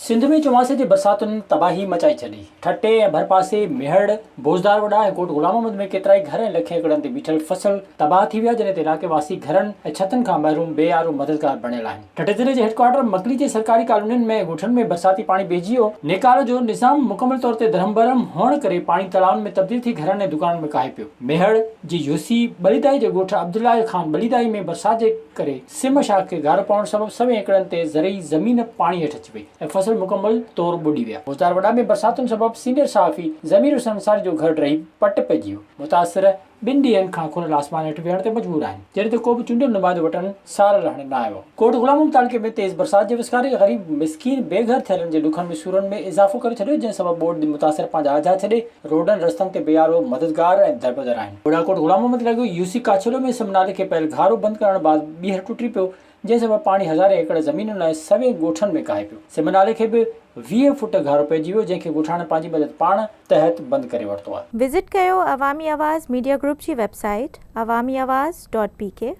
سنڌ ۾ چوماسي جي برساتن تباهي مچائي ڇڏي. ٺٽي ۽ ڀرپاسي ميهڙ، بوزدار وڏا ۽ ڪوٽ غلام محمد ۾ ڪيترائي گهر ۽ لکين ايڪڙن تي بيٺل فصل تباهه ٿي ويا جڏهن ته علائقي واسي گهرن ۽ ڇتن کان محروم بي يارو مددگار بڻيل آهن. ٺٽي ضلعي جي هيڊڪوارٽر مڪلي جي سرڪاري ڪالونين ۾ ۽ ڳوٺن ۾ برساتي پاڻي بيهجي ويو. نيڪال جو نظام مڪمل طور تي درهم برهم هئڻ ڪري پاڻي تلائن ۾ تبديل ٿي گهرن ۽ دڪانن ۾ ڪاهي پيو. ميهڙ جي يوسي ٻليدائي جي ڳوٺ عبدالله خان ٻليدائي ۾ برسات جي ڪري سم شاخ کي گهارو پوڻ سبب سوين ايڪڙن تي زرعي زمين پاڻي هيٺ اچي وئي ۽ فصل مڪمل طور ٻڏي ويا. بوزدار وڏا ۾ برساتن سبب سينيئر صحافي ضمير حسين انصاري جو گهر ڊهي پٽ پئجي ويو. متاثر ٻن ڏينهن کان کليل آسمان هيٺ ويهڻ تي مجبور آهن، جڏهن ته ڪو به چونڊيل نمائندو وٽن سار لهڻ نه آيو. ڪوٽ غلام محمد تعلقي ۾ تيز برسات جي وسڪاري غريب مسڪين بي گهر ٿيلن جي ڏکن ۾ سورن ۾ اضافو ڪري ڇڏيو، جنهن سبب ٻوڏ متاثر پنهنجا اجها ڇڏي روڊن رستن تي بي يارو مددگار ۽ دربدر آهن. ٻوڙاڪوٽ غلام محمد لڳ يو سي ڪاڇيلو ۾ سم نالي کي پيل گهارو بند ڪرڻ بعد ٻيهر ٽٽي پيو، جنهن سبب پاڻي هزارين ايڪڙ زمينن ۽ سوين ڳوٺن ۾ ڪاهي پيو. سم نالي کي به 20 فوٽ گهارو پئجي ويو، جنهن کي ڳوٺاڻن پنهنجي مدد پاڻ تحت بند ڪري ورتو آهي. وزٽ ڪيو عوامي آواز ميڊيا گروپ جي website Awami Awaz dot P K.